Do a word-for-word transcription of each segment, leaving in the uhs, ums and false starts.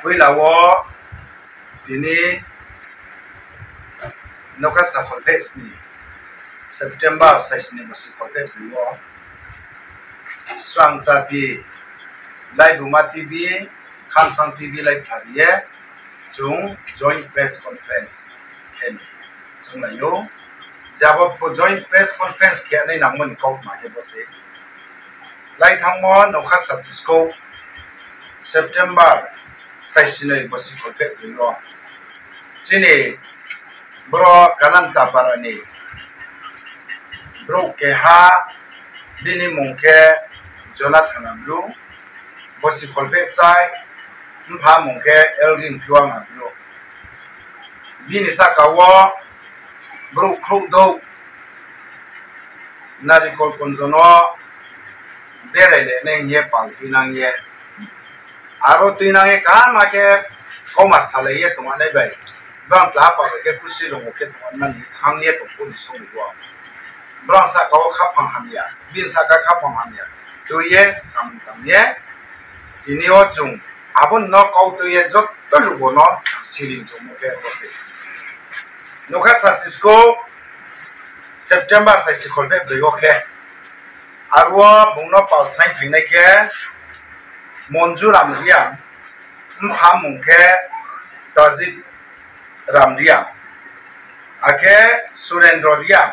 Puila o tini nokha sa kholpheh sni September sai sni bosi kholpheh brwi o Srang Chati Laibuma T V, Khamsang T V lai phariye chwng joint press conference khe ni chwng lai o. Jabo joint press conference khe nai nangmani kok ma khe bosi lai thangmo nokha sa chiskou September sai sni bosi kholpheh brwi o chini bro Kananta Parani bro keha, bini mung khe Jonathan Abru, bosi kholpheh chai, mpha mung khe Elrin Phiwang Abru. Bini saka o bro khrouh dou Narikol Konjono berai le nai hwnye pal twi nang ye. Aro twi nang ye kaham ma khe kokma salai ye tong anai bai. Bang tla pa bai khe khusi rongo khe tong anani thang ye tong kuni song o. Bang saka o khaphang hamya, bini saka khaphang hamya. Twi ye samung tang ye tini o chwng abo no kau twi ye jotto lugo no siling chwngmo khe bose. Nokha sa chiskou September sai si kholpheh brwi o khe. Aro bungno pal sai phainai khe Monju Ram Riang, mpha mung khe Tajib Ram Riang, akhe Surendra Riang,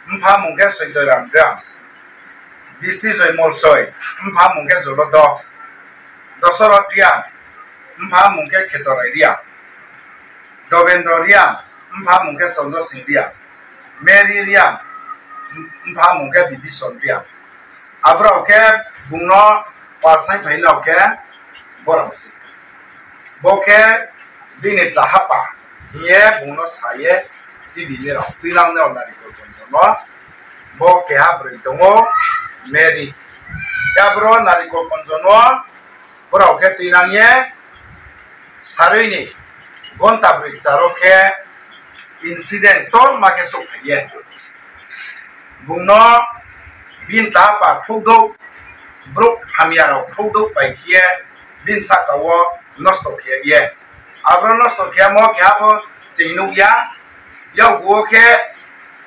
mpha mung khe Soito Ram Riang, Disti Joy Molsoi, mpha mung khe Jolodo, Dosoroth Riang, mpha mung khe Khetorai Riang, Dobendra Riang, mpha mung khe Chandra Singh Riang, Mary Riang, mpha mung khe Bibison Riang. Aborok khe bungno pal sai phai rok khe borok se. Bo khe bini tla hapa hiye bungno saye T V ni rok twi lang ni rok Narikol Konjono. Bo keha bwrwi tongo Mary. Khe aboro Narikol Konjono borok khe twi nang ye sarwi ni gonta bwrwi charo khe incident tol ma khe sok phai ye. Bungno bini tla pa khukduk, bruk hamya rok khukduk bai khe bini saka o nosto khe ye. Aboro nosto khe mo khe abo chwng nuk ya. Yaguo khe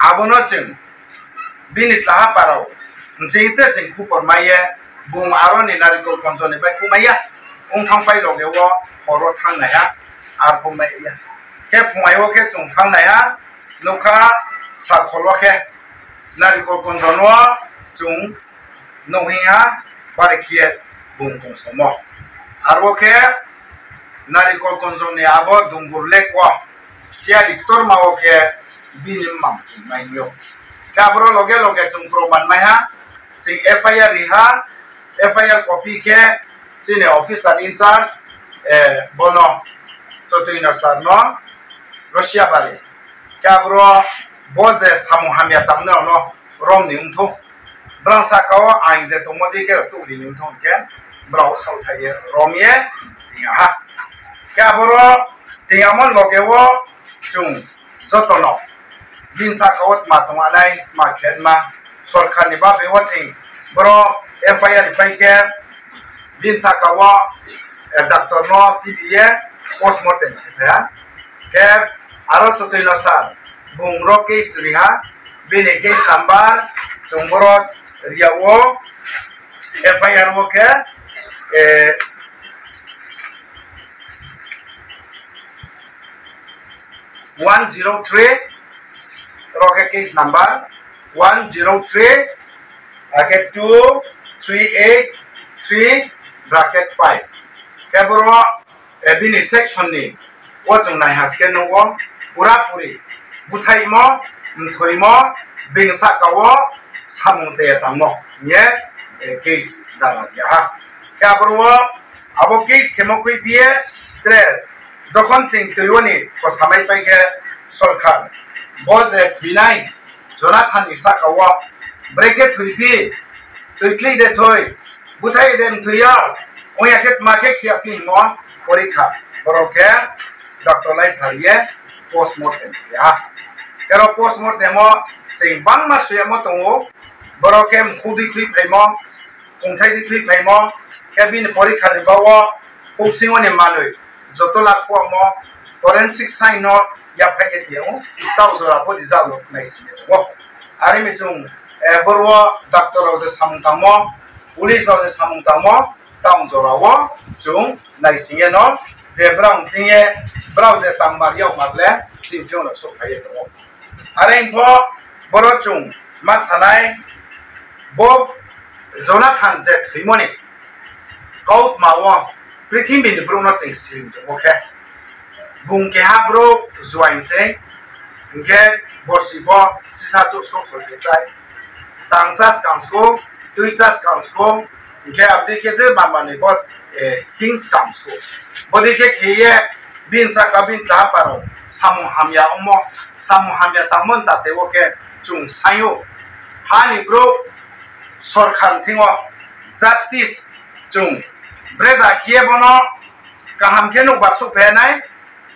abono chwng bini tla pa rok nching te chwng khupor mai ye. Bung aro ni Narikol Konjo ni bai khumai ya. Wng thang pai loge o horo thang nai ha. Ar khumai ya. Khe phumai o khe chwng thang nai ha. Nokha sa kholo khe Narikol Konjo no chwng nukhi ha, bari khe bung tong somo. Aro khe Narikol Konjo ni abo Dumbur Lake o kiyari ktorma o khe bini mam chwng mai yo. Khe aboro loge loge chwng proman mai ha, chwng F I R ri ha, F I R copy khe chini officer in charge, eh, bono Chotwino sir no Russia bari. Khe aboro bo je samung hamya tangni rokno romni wngthung. Brang saka o aing je tongmo di khe tukrini wngthung hwnkhe brao saothai ye romye twiya ha. Khe aboro twiyamo loge o chwng jotono bini saka o tma tongma nai tma khe ma sorkar ni bagwi o chwng boro F I R ri pai khe bini saka o, eh, doctor no tibi ye post mortem khe phaia. Khe aro Chotwino sir bung ro case riha, bini case number chwng boro riya o F I R o khe, eh, one zero three, oro khe case number one zero three, akhe two three eight three bracket five. Khe boro, eh, bini section ni o chwng naiha se khe nugo, pura puri buthaimo, mthoimo, bini saka o samung chaya tangmo hwnye, eh, case dara ya ha. Khe aboro o abo case khemo kwi biye tre jokhon chwng twiwani kosamai pai khe sorkar bo je thwinai Jonathan ni saka o bwrwi khe thwiphi, twikli de thwi, bwthai de mthwiya, oya khe tma khe khiya phi himo porikha. Borok khe doctor lai phariye post mortem khiya. Kero post mortem o chwng bangma suyamo tongo, borok khe mkhudwi thwi phaimo, kungthai di thwi phaimo, khe bini porikha ni bawo Bosingoni manwi joto lakhuamo forensic sign no yaphaikhe tiyao, tao jora bo result no naisingwi tongo. Arimi chwng, eh, borwo doctor rok je samung tangmo, police rok je samung tangmo, tao jorao chwng naisingeno je brao chingye, brao je tangmar yokmar le chini thwngno sok phaiwi tongo. Are wngpho boro chwng ma sanai, bo Jonathan je thwimoni kautma-o prithimbi ni borokno chwng siring tongo khe, bung keha borok juain se, hinkhe borsi bo sisa chusko khol khe chai, tang chas kang sko, twi chas kang sko, hinkhe abdi khe je manmani bo, eh, hing skam sko. Bodi khe kheye bin saka bin tla paro samung hamya omo, samung hamya tangmon tate o khe chwng saio. Hani bro sorkar thingo justice chwng breza khiye bono kaham khe nuk barsuk phainai,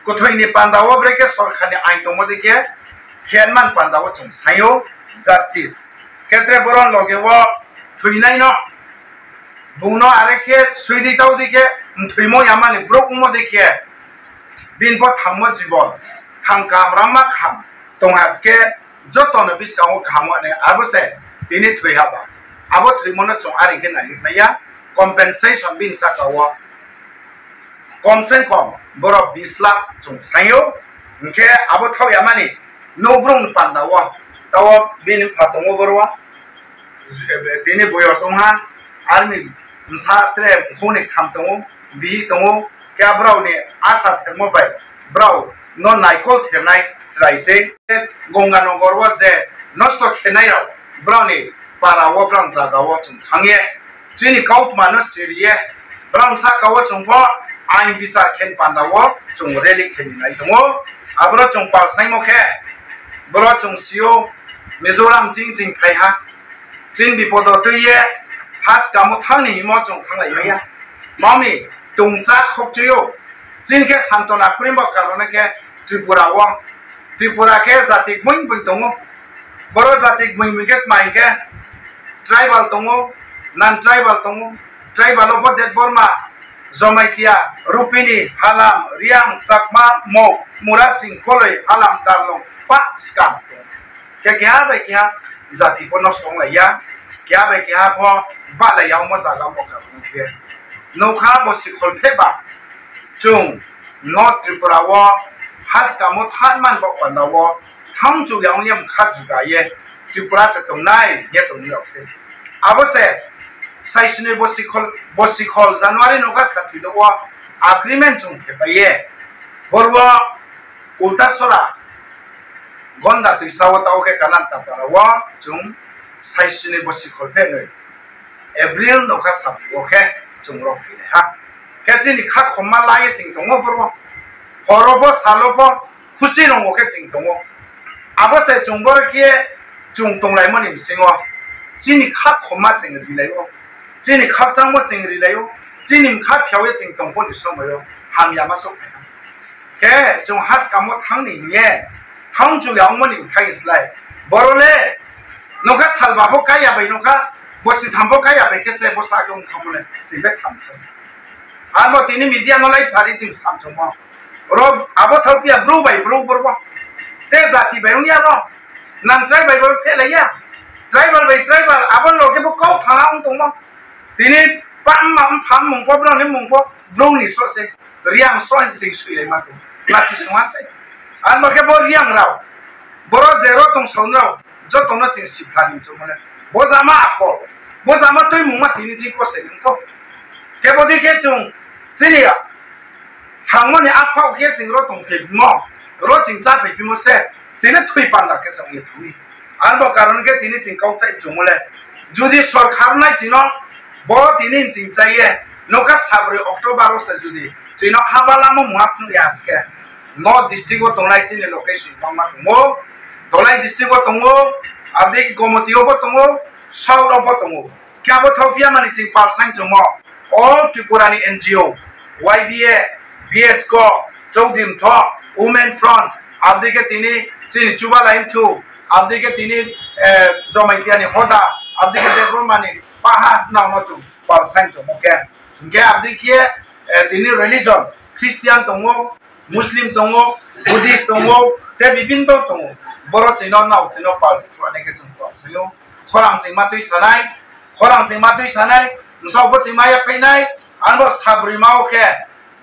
kwthwini panda o bre khe sorkar ni ain tongmo de khe khenman panda o chwng saio justice. Khetre boron loge o thwinai no Bungno are khe swi di tau di khe, mthwimo yamani borok wngmo di khe, bini bo thangmo jibon, thang kaham ramma kaham tong haske jotono bwskango kaham wane abo se tini thwi haba. Abo thwimono chwng ari khe nai maya, compensation bini saka o kom se kom borok bis lakh chwng saio, hinkhe abo thok yamani nokbrong panda o tao bini pha tongo borok. Tini boyos wngha, arni bwsa tre khungni tham tongo, bihik tongo, khe brao ni asa thermo bai brao no naikol thernai chwrai se. Gonganagar o je nosto khenai rok brao ni para o, brao ni jaga o chwng thangye chini kautma no siriye, brao ni saka o chwng pho ain bichar khen panda o chwng rally khe nai tongo. Aboro chwng pal saimo khe boro chwng sio Mizoram ching ching phai ha. Chini bipodo twi ye haskamo thangni himo chwng thanglai maya. Mami tungcha khokchwio. Chini khe santona kwrwimbo karone khe Tripura o. Tripura khe jati bwing bwing tongo. Boro jati bwing bwing khe tma hinkhe tribal tongo, non tribal tongo. Tribal o bo Debbarma, Jamatia, Rupini, Halam, Riang, Chakma, Mok, Murasing, Koloi, Halam, Tarlong, pa skam tongo. Khe keha bai keha jati bo nosto wng lai ya, keha bai keha bo ba lai ya, omo jaga bo karon khe nokha bo sikhol pheba chwng North Tripura o haskamo thanmani bo panda o thangchuk ya wng ya mkha juga ye Tripura se tongnai ye tongni rok se. Abo se saisini bo sikhol, bo sikhol January nokha sachi do o agreement chwng khe bai ye borwa Ultasora Gonda twisa o tao khe Kanan Tapara o chwng saisini bo sikhol phenwi April nokha sapi o khe chwng rok phainai ha. Khe chini kha khomma lai chwng tongo borok. Horo bo salo bo khusi rongo khe chwng tongo. Abo se chwng borok khe chwng tonglaimani bisingo chini kha khomma chwng rilaio. Chini khakchangbo chwng rilaio. Chini mkha phiyawi chwng tongphoni somoio hamya ma sok phaikha. Khe chwng haskamo thangni hiye, thang chukya wngmani bwthai slai. Borok le nokha salba bo kaiya bai nokha, bosi tham bo kaiya bai khe se bo sakhe wng thangmani chwng bai tham kha se. Abo tini media no lai phari chwng samsongmo. Oro abo thok phiya bru bai bru borok bo. Te jati bai wngya bo. Nang tribal bai bo phelaiya. Tribal bai tribal abo loge bo kok thanga wng tongmo. Tini pam mam pham mungpo broni mungpo broni so se. Riang so ching sui lai ma tong. Lachi suma se. Ang ma khe bo riang rao. Boro jero tong saun rao. Joto no ching sipha ni chumane. Bo jama akol. Bo jama tui mungma tini ching ko se nung to. Kebo di khe chung chini ya. Thangmani aphao khe ching ro tong phe bimo. Ro ching cha phe bimo se. Chini thui panda khe sa ye thangni. Ang bo karon khe tini ching kok chai chumule. Judi sorkar nai chino bo tini ching chai ye. Nokha sabroi October o se judi chino haba lama mungha phung ya aske. No district o tongnai chini location bangma tongo. Dolai district o tongo. Abdi Gomoti o bo tongo. South o bo tongo. Khe abo thok phiya mani ching pal saing chwngmo all Tripura ni N G O, Y B A, B S C O, Chowdhury Mtho, Women Front, abdi khe tini chini Chuba Laimthu, abdi khe tini, eh, Jamatia ni Hoda, abdi khe Debbarma ni Paha nangno chwng pal saing chwngmo khe. Hinkhe abdi khe, Eh, tini religion, Christian tongo, Muslim tongo, Buddhist tongo, tei bibinno tongo. Borok chwngno nao, chwngno pal rwna khe chwng tong sio. Khorang chwngma twi sanai, khorang chwngma twi sanai, bwsao bo chwngma ya phainai, ano sabrwi mao khe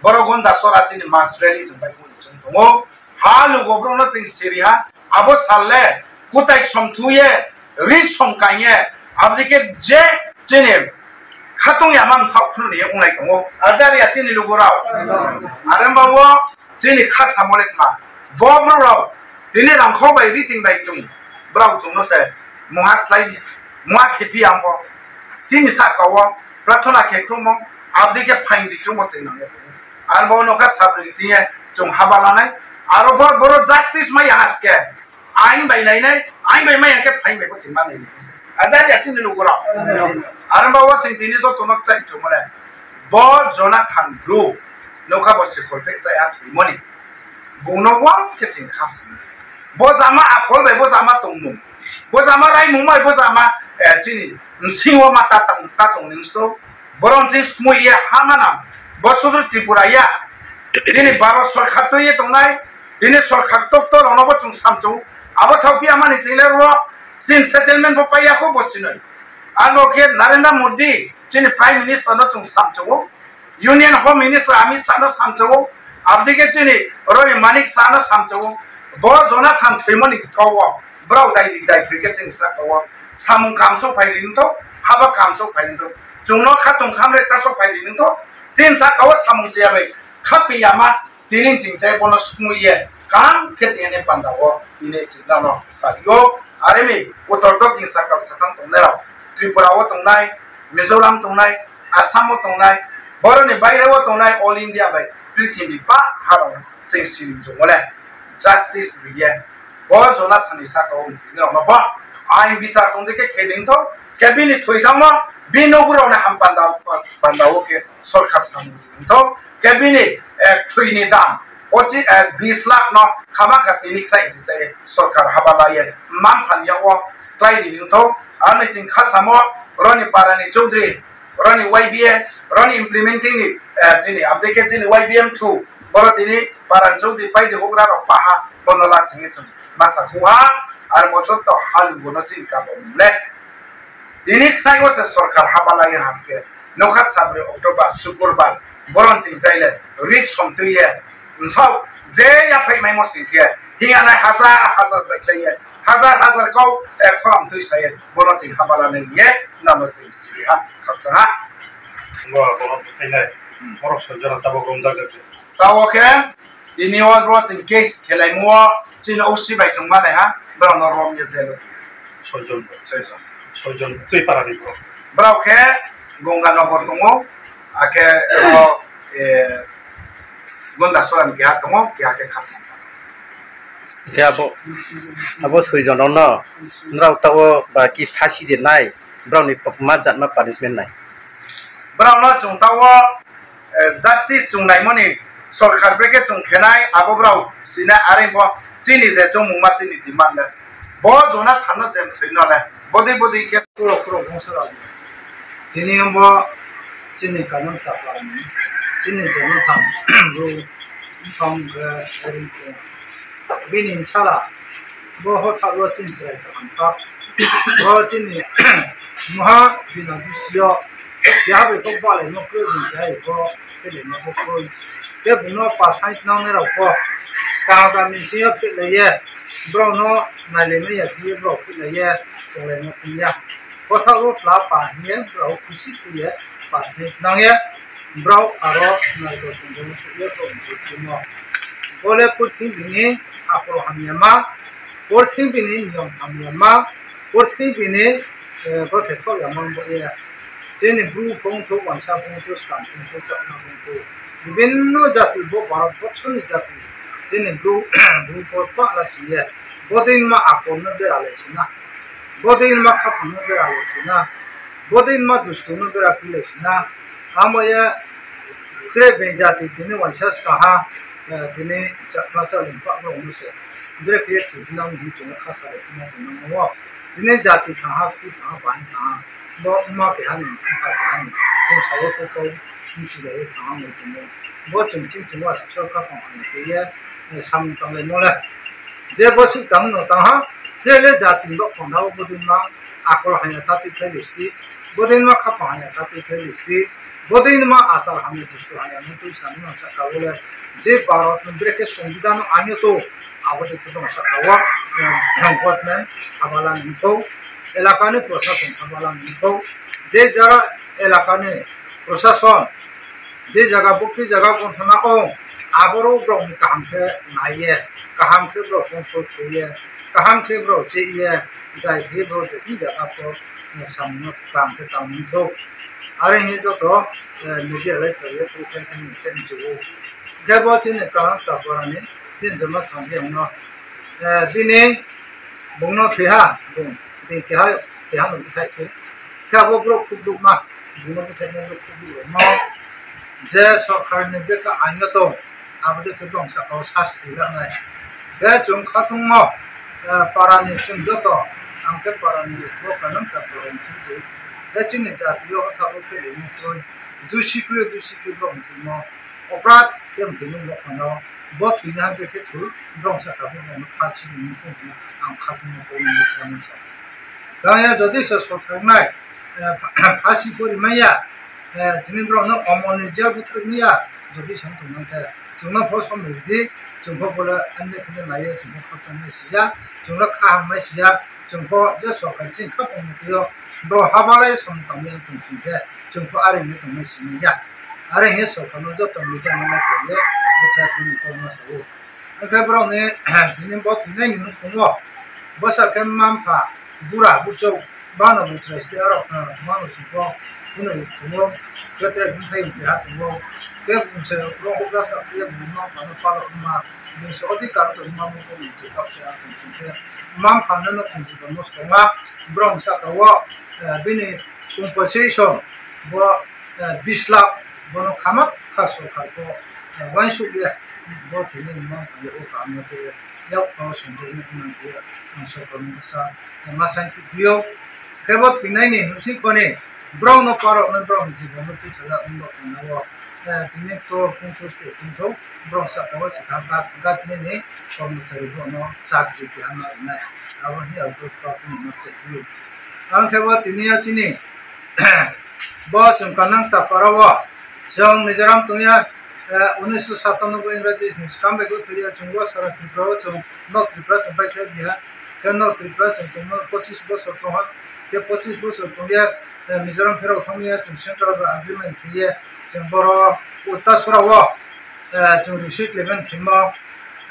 borok gonda sora chini mas rally chwng bai kuni chwng tongo. Ha lugo borokno chwng siri ha, abo salle kutai som thuye, rik som kanye, abdike je chini khatung yama msao khunu ni wnglai tongo. Adar ya chini lugo rao. Aremba wo chini kha samole ma. Bo bro rao tini rangkho bai riting bai chung. Brao chungno se muha slai muha khipi ambo. Chini saka wo prathana khe khrumo, abdike phaing di khrumo chini nango. Arbo no kha sabri chini chung haba lanai. Aro bor boro justice ma ya aske. Ain bai nai nai, ain bai mai hake phai bai bo chingma nai nai se. Adar ya chini lugo rao. Aremba wo ching tini joto nok chai chumole. Bo Jonathan Bru, nokha bo sikhol pe chai ha thwi moni. Bung no wang khe ching khas. Bo jama akol bai bo jama tongmung. Bo jama raimung bai bo jama, eh, chini msing wo ma ta tong, ta tong ning sto. Boron ching smui ye ha mana. Bo sudur Tripura ya. Tini baro sorkar to ye tongnai. Tini sorkar tokto rokno bo chwng samchung. Abo thao phiya mani chwng le ro chin settlement bo paiya kho bo sinoi. Ano khe Narendra Modi chini Prime Minister no chwng samchung. Union Home Minister Amit Shah no samchung. Abdi khe chini roni Manik Shah no samchung. Bo Jonathan thwimani kok o. Brao dai dik dai phri khe chwng sa kok o. Samung kamsok phai ri nung tho. Haba kamsok phai ri nung tho. Chwng no khatung khamre tasok phai ri nung tho. Chin sa kok o samung chiya bai. Khapi yama. Tini chingchai bono sumui ye kaham khe tini panda o tini chingna no sario. Aremi utor dokin sakal sathang tongnai rok Tripura o tongnai, Mizoram tongnai, Assam o tongnai, boroni baire o tongnai, all India bai prithibi ba harok ching siring jongole justice riye. Bo Jonathan ni saka o tini rok no bo ain bichar tongde khe khe ning tho, khe bini thwi thangma bini nogurok ni ham panda panda o khe sorkar samung ning tho. Khe bini, eh, thwini dam, o chi, eh, bis lakh no khama kha tini khlai si chai sorkar haba lai ye man phan ya o klai ri nung tho. Ani ching kha samo roni para ni Chaudhary, roni Y B A, roni implementing ni, eh, chini abde khe chini Y B M thu boro tini para ni Chaudhary pai de hogra rok paha bono la sing ye chung masa khu ha ar mo jotto halu bono chini ka bo le. Tini khnai o se sorkar haba lai haske. Nokha sabri October, Sukurbar, boron ching chaile, rik som twi ye, nsok, je yaphai maimo sing khe, hiya nai hazar hazar bai khlai ye, hazar hazar kau, eh, khorang twi sa ye, boron ching haba lanai ye, nano ching siri ha, khakchang ha. Bo, bo, khainai, borok soi jora tabok romjak jak. Tao khe, Tini o bro chini case khelaimo o chini O C bai chwng manai ha, borok no rom ye jail o. Soijon. Soijon. Soijon twi para ni bro. Borok khe Gonganagar tongo, akhe o, eh, Gondasoran keha tongo, keha khe Khasnam. Khe abo, abo soijon no, norok tao ba ki phasi de nai, borok ni ma jat ma punishment nai. Borok no chwng tao eh, justice chwng naimani sorkar brekhe chwng khenai, abo borok sinai, are bo chini je chongmung ma chini demand le. Bo Jonathan no jem thwino le. Bodi bodi khe. Puro puro bongso rok. Tini bo chini kanam ta parani. Chini Jonathan bo thang khe eri khe. Bini bwsala bo hothak o chini chwrai kaham kha. Bo chini muha bina bisio keha bai kok balai no kwrwi hwn khe bo khe lema bo kwrwi. Tei bwno pasai nangnai rok bo skang da ni sio phetlai ye borok no nailai maya khe borok phetlai ye tonglaima tong ya. Kothok o pla pa hiye borok khusi khuye pasai nangye borok aro naikol tongmani sugwi borok tongmo. Bole purthimbi ni akol hamya ma, purthimbi ni niyom hamya ma, purthimbi ni, eh, bwthai khok ya ma bo ye. Chini bru phung thuk, wansa phung thuk, skam phung thuk, chokma phung thuk. Bibinno jati bo Bharat borso ni jati. Chini bru, bru bo pahla siye. Bodin ma akol no bera lai sina. Bodin ma khaphang no bera lai sina. Bodin ma dustu no bera phi lai sina. Amo ye tre beng jati tini waisa skaha, eh, tini chakma salung pa rok no se. Bere khe thwi phina ni hinwi chwngno kha salai phina tongma o. Tini jati thaha, thwi thaha, bahai thaha. Bo wngma keha ni, wngkha keha ni. Chwng sawi khe kok Bwswk bai thangnai tongo. Bo chwng chini chwng uansuk sok kha tong hai twiya, eh, samung tanglai mole. Je bwswk tang no tang ha, je le jati bo panda o bodin ma akol hanya tati khlai listi, bodin ma khapang hanya tati khlai listi, bodin ma achar hamya dustu hanya no twi sani mansa ka bole. Je Bharat ni brekhe songbidan ani to abo de khe bangsa ka wa, eh, government habala ni to, elaka ni prosason habala ni to, je jara elaka ni prosason, je jaga bukti jaga gonthana o, aborok borokni kaham khe naiye, kaham khe borok control khlaiye, kaham khe borok cheye, jai khe borok je thik jaga khe samungno kaham khe tangmung thok. Are hinwi joto, eh, media bai khlaiye, khe khe khe chini chugo. Khe bo chini kaham ta borani, chini jono thangkhe wngno, eh, bini bungno thwiha, bung, bini keha, keha no bwthai khe. Khe abo borok khuk dukma, bungno bwthaina borok khuk duk rokno je sorkarni bwkha aino tong, abo de khe bongsa kau sasti lanai. Khe chwng khatungno, eh, parani chwng joto, ang khe parani bo kanang ta parani chwng twi. Khe chini jatio kha bo khe lengwi twi, dusi kre dusi khe borok thwino, oprad khe thwino bo phano, bo thwina ha bwkhe thwi, bongsa kha bo bono pha chini thwino ang khatungno kau nini khe sa. Kaya jodi se sorkar nai, eh, phasi pori maya, eh, chini borok no omor ni jail bo thwk niya, jodi se tong nang khe, chwng no pho som rwdi, chwng pho bole amne khne naiya, chwng pho khorcha nai siya, chwng no kaham nai siya, chwng pho je sorkar chini kha pung twi o, bro habalai som tong ya tong sing khe, chwng pho are ni tong nai sini ya, are he sorkar no joto media no nai khe, bwtha thani kok ma sa o. Hwnkhe borokni tini bo thwinaini nukhungo bwsa khe mma-mpha, bura buchuk, bano buchrai se aro, ah, mano sukgo hwnwi tongo. Khe tere bumthai wng keha tongo. Khe bumse rohorna thang khe bumma-mphano palok wngma, bumse odhikar tongma nukgo nung twi kok keha tong chwng khe. Mma-mphano no khunju bo nosto wngma, borok saka o, eh, bini compensation bo eh, bis lakh bono khamak kha sorkar bo, eh, uansuk ya, bo thwinai wngma wngkha o kaam no khe yak phano songjaknai wngmani khe ang sorkar no bwsa, eh, ma sangsuk phio. Khe bo thwinaini hwnwi khoni borok no parok no borok ni jibon no twi salai wngma wngkha o, eh, tini to kungthu state kungthu borok saka o swkang gat, gat nini kormochari borok no chakri keha ma rwnai abo hiya borok no ma sangsuk phio. Ang khe bo tini ya chini Bo chwng kanang tapara o chwng Mizoram tongya, eh, unisho satanoboi Ingraji ni swkang bai go thwiya chwng bo sara Tripura o chwng North Tripura chwng bai khlai biha, khe North Tripura chwng tongma pochis bosor tongha, khe pochis bosor tongya, eh, Mizoram pherok thangya chwng central bai agreement khaiye chwng boro Uttasora o, eh, chwng resettlement khaimo,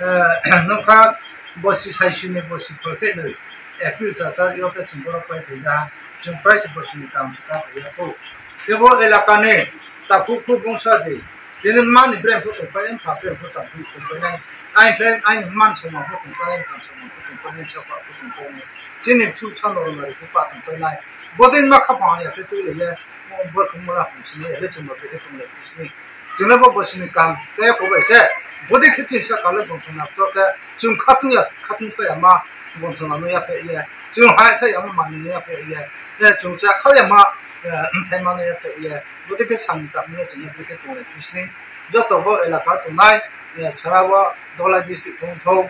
eh, nokha bosi saisini bosi khoi khe nwi April char tarik o khe chwng borok pai khaija. Chwng price bosini kam se ka phaiya kho. Kebo elaka ni takhuk khuk bungsa di. Tini mani brem pho tong painai, pha brem pho tong painai. Ain khlai ain man sama pho tong painai, phan sama pho tong painai, chapa pho tong painai. Chini bsu sa norok nari pho pa tong painai. Bodin ma kha phang ya khe twi le ye. Bo thung mala hum sini le chwng ma khe tong le sini. Chwngno bo bosini kam kaya kobai se, bodi khe chini sakalo bongthona to khe chwng khatung ya, khatung khe ama bongthona no ya khe ye, chwng hai khe ama manwi no ya khe ye, eh, chwng cha kha ya ma, eh, mthai mano ya khe ye, bodi khe samung tangmani chwngno bodi khe tonglai bisini joto bo elaka tongnai, eh, Chhara o Dholai district thung thung,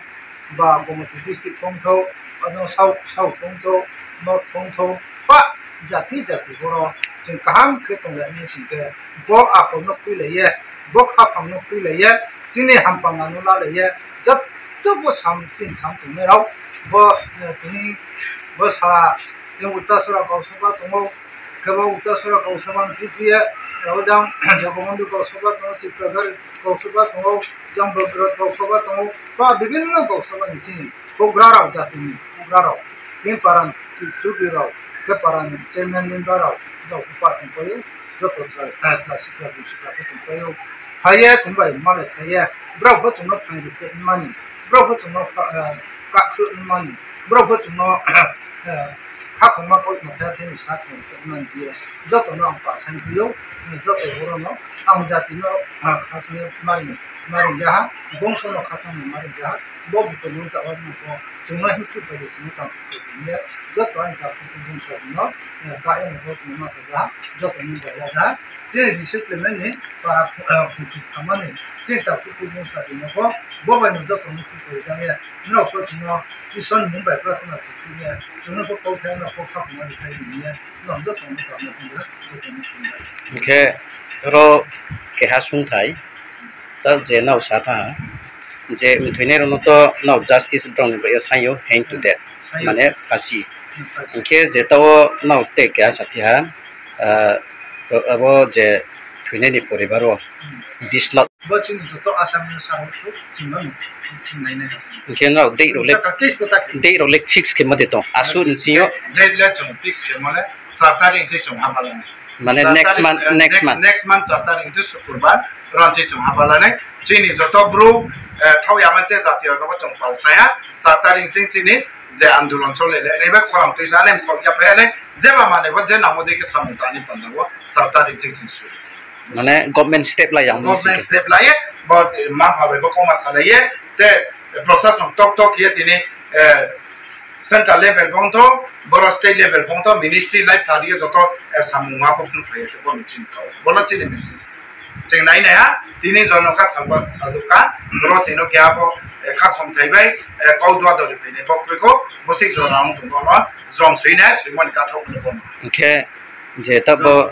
ba Gomoti district thung thung, ano South, South thung thung, North thung thung, ba jati jati borok chwng kaham khe tonglaini sing khe, bo akolno khwi laiye, bo khaphangno khwi laiye, chini hampangno la laiye, jotto bo sam, chini sam tongnai rok, bo, eh, tini bo sa, chini Uttasora Gausaba tongo, khe bo Uttasora Gausaba ni phiye, abo jang Jagabandhu Gausaba tongo, Chitragar Gausaba tongo, Jambal Bharat Gausaba tongo, ba bibinno Gausaba ni chini hugrarok jatini hugrarok, tini parani chudri rok, khe parani chairman member rok, rok pa tongpaio, joto chwrai, eh, chwla sikla bui sikla khe tongpaio. Phaiye chwng bai malai phaiye, borok bo chwngno phairikhe wngmani, borok bo chwngno, eh, kakhwlwk wngmani, borok bo chwngno, eh, Hakhongma kok motha thani sak ni tongmani biya. Joto no ang pasang biyo, ni joto boro no ang jati no, ah, khasni mari, mari jaha, bongso no khatang no mari jaha, bo buko no ta wan no ko, chungma hitu bai chini ta ko ni, joto ang ta ko bongso no, eh, ba ya no ko no masa jaha, joto no ba ya jaha, je resettlement ni para, eh, khuti thamani, je ta ko bongso no ko, bo bai no joto no ko jaha, no ko chungma Isor ni mung bai prarthana khe, chungma ko kok thai no ko kha khuma ri thai ni ya. Hwnkhe oro keha sungthai, ta je nao sa tha, je wngthoinai rokno to nao justice borokni bai o saio, hang to death, mane phasi. Hwnkhe je tao nao tei keha sa phiha, ah, abo je thwinaini poribar o bis lakh. Bo chini joto Assamni saro thuk chwngno thwngnainai. Hwnkhe no date rok le, date rok le fix khe ma de tong. Aswk ni sio. Date le chwng fix khe mane char tarik se chwng habalanai. Mane next month, next month. Next month char tarik se Sukurbar ron se chwng habalanai. Chini joto bru, eh, thau yamante jati rok no chwng pal saya. Char tarik se chini je andolon chole le, nai ba khorang twi sa nem sok ya phai le, jeba mane bo je namo de ke samung tani panda bo char tarik se chwng suru. Mane government step lai yang government step lai, bo ma pha bai bo koma sa lai, te procession tok tok ye tini, eh, central level bong to, boro state level bong to, ministry lai pha ye joto, eh, samung ma pho phun phai ye bo ni chini kau, bo no chini message. Ching nai nai ha, tini jono ka salba salduka, boro chino kya bo, eh, kha khom thai bai, eh, kau dua dori bai ne bo kri ko, bo sik jora ang tung bo no, jom sui nai, sui mani ka thok bo no. Hwnkhe je ta bo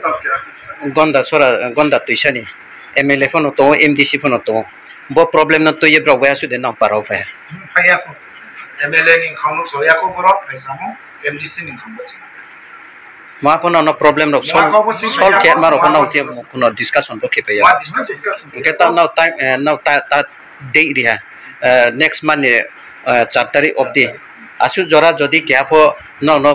Gonda sora, Gonda Twisani M L A phano tongo, M D C phano tongo. Bo problem no twiwi borok bai aswk de nang parao phai. Phaiya ko. M L A ni khang nuk soya ko borok, phai samo M D C ni khang bo chini. Ma phano no problem rok solve khe ma rok no tiya kuno discussion bo khe phaiya. Hwnkhe ta no time, eh, no ta, ta date riha, eh, next month ni, eh, char tarik obdi. Aswk jora jodi keha pho no, no